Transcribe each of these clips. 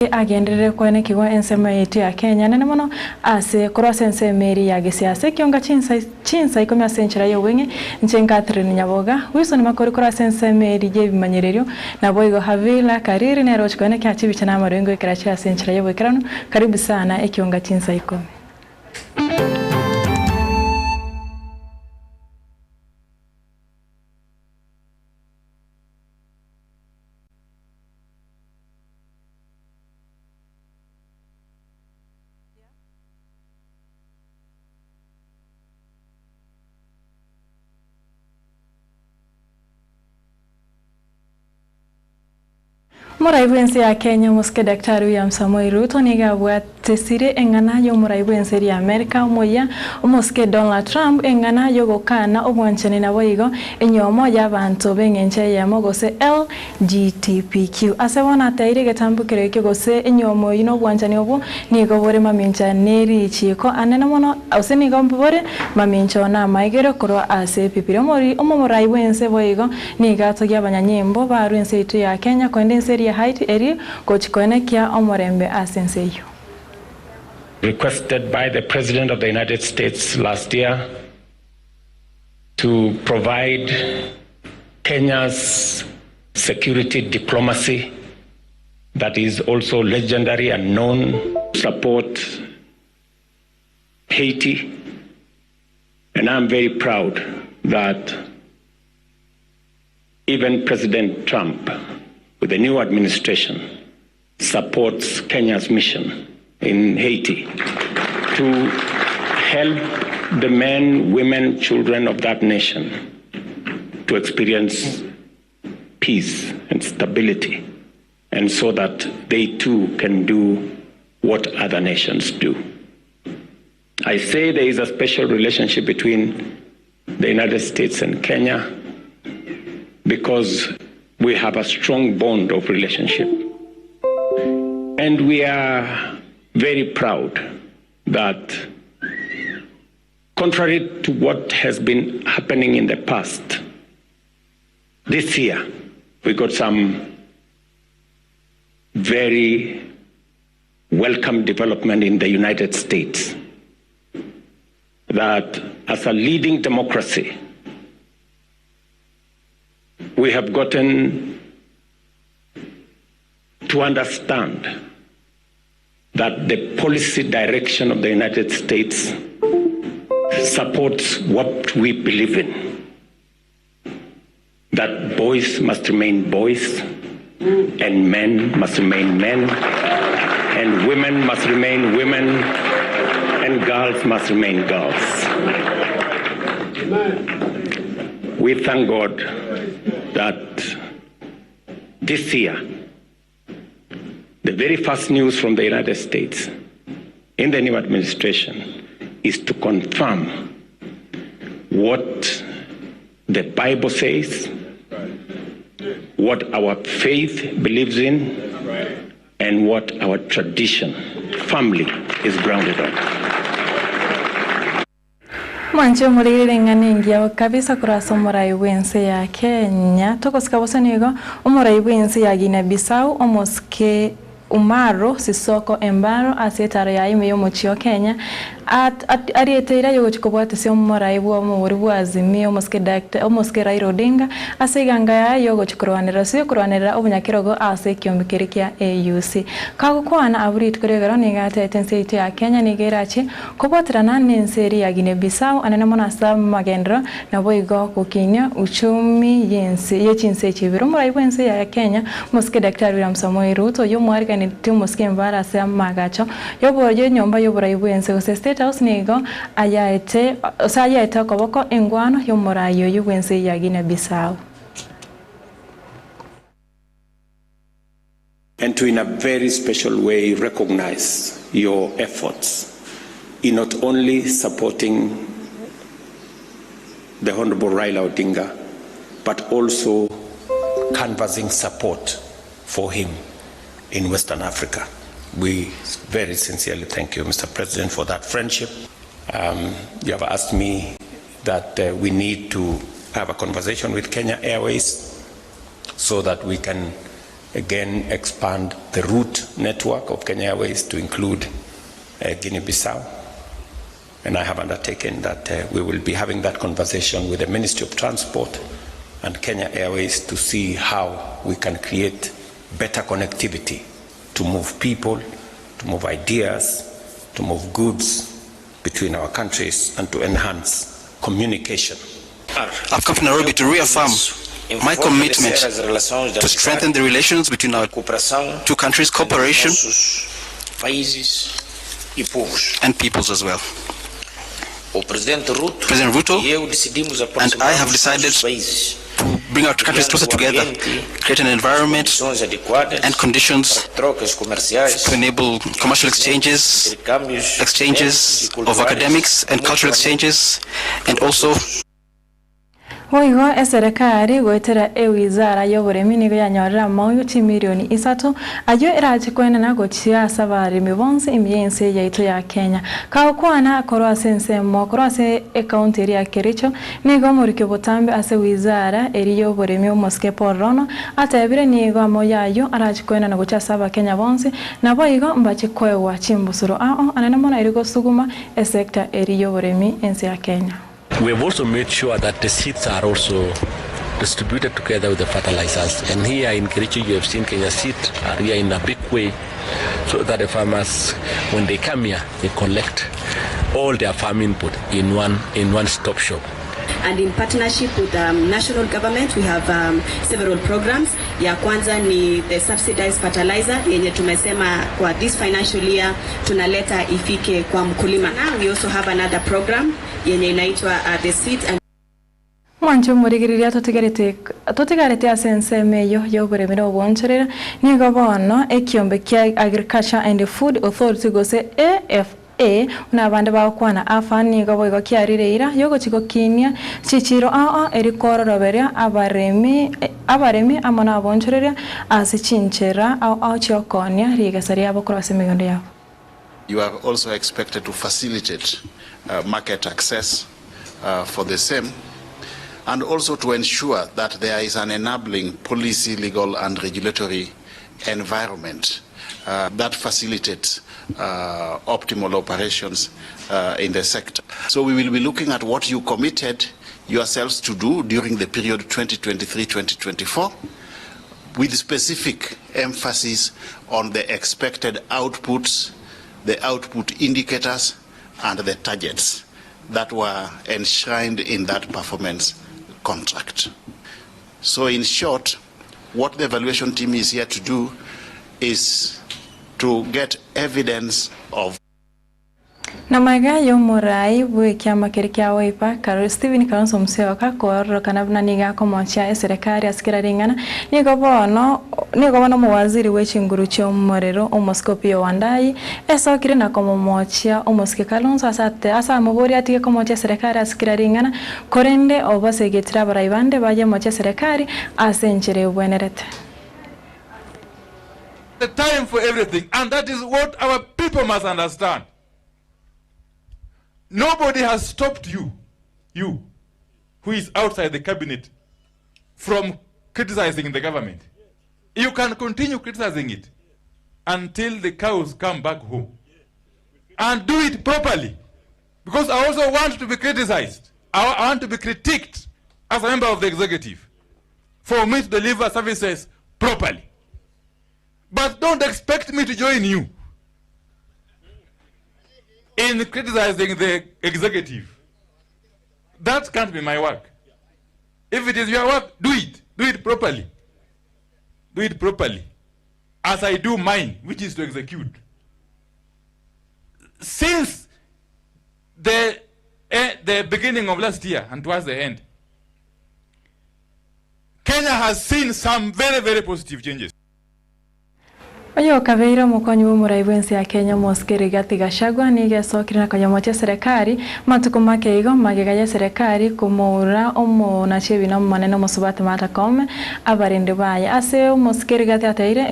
Agenderere koenekigwa ensemo yaito ya Kenya nene mono ase korwa ase ensemo eria ya gesiasa ekionga chinsa chinsa ikomi ase enchera y'obweng'e inche Catherine Nyaboga Wilson Makori korwa ase ensemo eria y'ebimanyererio naboigo Havila Kariri nere ochi koenekia chibicha na amaroingo ekero achire ase enchera y'oboikeranu karibu sana ekionga chinsa ikomi. Omorai bw'ense ya Kenya omosike Daktari William Samoei Ruto nigo abwatesire eng'ana y'omorai bw'ense eria Amerika omoyia omosike Donald Trump eng'ana y'ogokana obwanchani naboigo enyomo y'abanto b'eng'encho eyemo gose LGTBQ. Ase bono ateire egetambokero ekio gose enyiomo eyio na obwanchani obwo nigo bore mamincha ne richiiko anene mono gose nigo bore mamincha na amaegero korwa ase Ebibilia. Omori omomorai bw'ense boigo nigo atogia abanyanyimbo barwe ense yaito ya Kenya korende ense eria ya Haiti erio gochi koenekia omorembe ase ense eyio. Requested by the President of the United States last year to provide Kenya's security diplomacy that is also legendary and known support Haiti and I'm very proud that even President Trump with the new administration supports Kenya's mission in Haiti to help the men, women, children of that nation to experience peace and stability, and so that they too can do what other nations do. I say there is a special relationship between the United States and Kenya because we have a strong bond of relationship. And we are very proud that, contrary to what has been happening in the past, this year we got some very welcome development in the United States that as a leading democracy, we have gotten to understand that the policy direction of the United States supports what we believe in. That boys must remain boys, and men must remain men, and women must remain women, and girls must remain girls. We thank God that this year, the very first news from the United States in the new administration is to confirm what the Bible says, what our faith believes in, and what our tradition, family, is grounded on. Mwanche omorigere eng'ana engiya kabisa korwa ase omorai bw'ense ya Kenya. Togosika bosa nigo omorai bw'ense ya Guinea Bissau omosike Umaro Sissoco Embalo ase etaro yaye ime y'omochie o Kenya ariete eira y'ogochia kobwatisia omorai bw'omobori bwa Azimio omosike Dakta omosike Raila Odinga ase eganga yaye y'ogochia korwanerera ase okorwanerera obonyakerogo ase ekiombe keria kia AUC. Kagokwana abwo rituko ri'egoro nigo atebete ense yaito ya Kenya nigo erachie Kobwaterana nense eria ya Guinea Bissau anene mono ase amagenderero naboigo gokinia uchumi y'ense ye chinse echi ibere. Omorai bw'ense ya Kenya omosike Daktari William Samoei Ruto oyio omwariganetie omosike Mbara ase amagacho y'enyomba y'oborai bw'ense gose State House nigo ayaete ase ayaete okoboko engwano y'omorai oyio bw'ense ya Guinea Bissau. And to in a very special way recognize your efforts in not only supporting the Honorable Raila Odinga, but also canvassing support for him in Western Africa. We very sincerely thank you, Mr. President, for that friendship. Um, you have asked me that uh, we need to have a conversation with Kenya Airways so that we can again expand the route network of Kenya Airways to include Guinea Bissau. And I have undertaken that we will be having that conversation with the Ministry of Transport and Kenya Airways to see how we can create better connectivity to move people, to move ideas, to move goods between our countries and to enhance communication. I've come to Nairobi to reaffirm my commitment to strengthen the relations between our two countries, cooperation and peoples as well. President Ruto and I have decided to bring our countries closer together, create an environment and conditions to enable commercial exchanges, exchanges of academics and cultural exchanges, and also Boigo eserekari goetera ewizara y'oboremi nigo yanyorire amaoyo chimilioni isato ayio erache koenana gochia ase abaremi bonsi ime y'ense yaito ya Kenya. Kagokwana korwa ase ensemo korwa ase ekaunti eria ya Kericho nigo omoriki botambe ase wizara eri y'oboremi omosike Paul Rono atebire nigo amaoyo ayio arache koenana gochia ase abakenya bonsi naboigo mbache koegwa chimbusuro ao anene mono eri gosuguma esector eri y'oboremi ense ya Kenya. We have also made sure that the seeds are also distributed together with the fertilizers. And here in Kericho, you have seen Kenya Seed are here in a big way, so that the farmers, when they come here, they collect all their farm input in one stop shop. And in partnership with the national government, we have several programs. Ya kwanza ni the subsidized fertilizer yenye tumesema kwa this financial year tunaleta ifike kwa mkulima. Now we also have another program yenye inaitwa the seed and Mwancho murigiriria tutigarete ase ensemo eyo y'oboremi na obwonchorera nigo bono ekiombe kia Agriculture and Food Authority gose AFA buna abande bagokwana afa nigo boigo kiarire eira yogochi gokinia chichiro ao eri kororoberia abaremi abaremi amo na abonchoreria ase chinchera ao ao chiokonia rigesa riabo korwa ase emigondo yabo. You are also expected to facilitate market access for the same, and also to ensure that there is an enabling policy, legal and regulatory environment that facilitates optimal operations in the sector. So we will be looking at what you committed yourselves to do during the period 2023-2024, with specific emphasis on the expected outputs, the output indicators, and the targets that were enshrined in that performance contract. So in short, what the evaluation team is here to do is to get evidence of na maiga y'omorai bw'ekiama keri kia Wiper Karol Stephen Kalonzo Musyoka kororokana buna nigo akomochia eserekari ase kera ring'ana nigo bono omuwaziri bw'echinguru chi'omorero omosike Opiyo Wandayi esokire na komomochia omosike Kalonzo ase amobori atige komochia eserekari ase kera ring'ana korende obasegetire abarai bande bayemochia eserekari ase enchera ebwenerete. The time for everything, and that is what our people must understand. Nobody has stopped you, you, who is outside the cabinet, from criticizing the government. You can continue criticizing it until the cows come back home. And do it properly. Because I also want to be criticized. I want to be critiqued as a member of the executive for me to deliver services properly. But don't expect me to join you in criticizing the executive. That can't be my work. If it is your work, do it. Do it properly. Do it properly. As I do mine, which is to execute. Since the beginning of last year and towards the end, Kenya has seen some very, very positive changes. Oyo kabeire omokonyi bw'omorai bw'ense ya Kenya omosike Rigathi Gachagua nigo esokire na konyamochia eserekari matuko make igo magega ya eserekari komoura omonachi ebina omonene omosubati Martha Koome abarindi baye ase omosike Rigathi ateire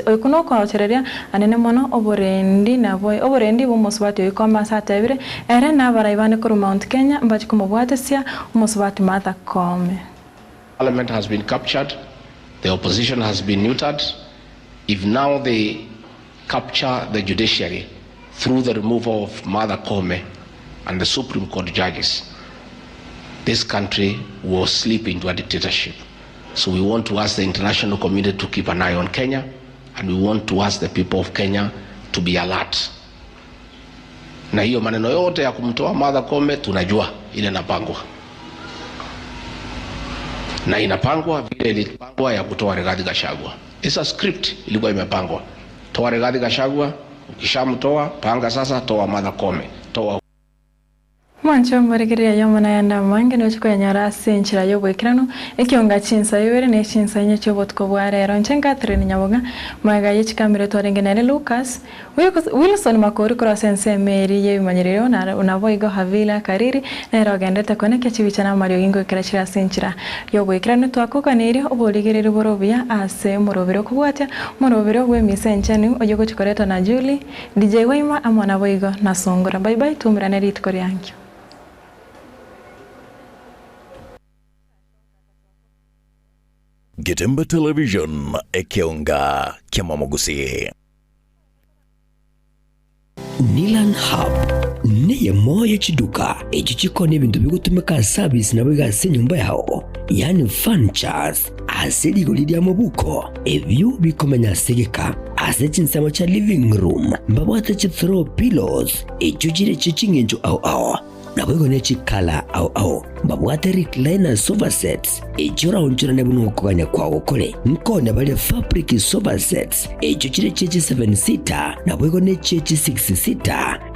oiko nokogochereria anene mono oborendi nabo oborendi bw'omosubati oyo Koome ase atebire ere na abarai bande korwa Mount Kenya mbachi komobwatesia omosubati Martha Koome. Parliament has been captured. The opposition has been neutered. If now they capture the judiciary through the removal of Martha Koome and the Supreme Court judges, this country will slip into a dictatorship. So we want to ask the international community to keep an eye on Kenya, and we want to ask the people of Kenya to be alert. Na hiyo maneno yote ya kumtoa Martha Koome tunajua ile inapangwa na inapangwa vile ilipangwa ya kutoa Rigathi Gachagua. It's a script ilikuwa imepangwa. Toa Rigathi Gachagua, ukishamtoa panga sasa, toa Martha Koome, toa Mwancho morigereria yomona yanda mange nochi koyanyora ase enchera ya oboikeranu ekionga chinsa ibere na echinsa inye chia obotuko bwa rero inche Catherine Nyaboga magega ye chikamera twarenge nere Lucas Wilson Makori korwa ase ensemo eria ye ebimanyererio naboigo Havila Kariri nere ogenderete konekia chibicha na amariogi ngoikera chire ase enchera ya oboikeranu twakokaneirie oborigereria bore obuya ase omorobere okobwatia omorobere bwa emisa enchenu oyio ogochi koretwa na Julie DJ Waima amo naboigo na Sungura. Bye bye twaumerane rituko riankio. Getemba Television, ekeonga kiamamogusii. Nilan Hub neyemo ye chiduka echio chikona ebinto bigotumeka ase abisi naboigo ase enyomba yao, yaani furnitures, ase rigori ria mobuko, ebio bikomenya ase egeka. Ase chinsemo chia living room mbabwate chi throw pillows echio chire chie ching'encho ao ao, Naboigo ne chikala ao ao mbabwate recliner sofa sets echio oraonchorane buna okogania kwao kore. Nkonya bare fabric sofa sets echio chire chie chi 7 seater naboigo ne chie chi 6 seater.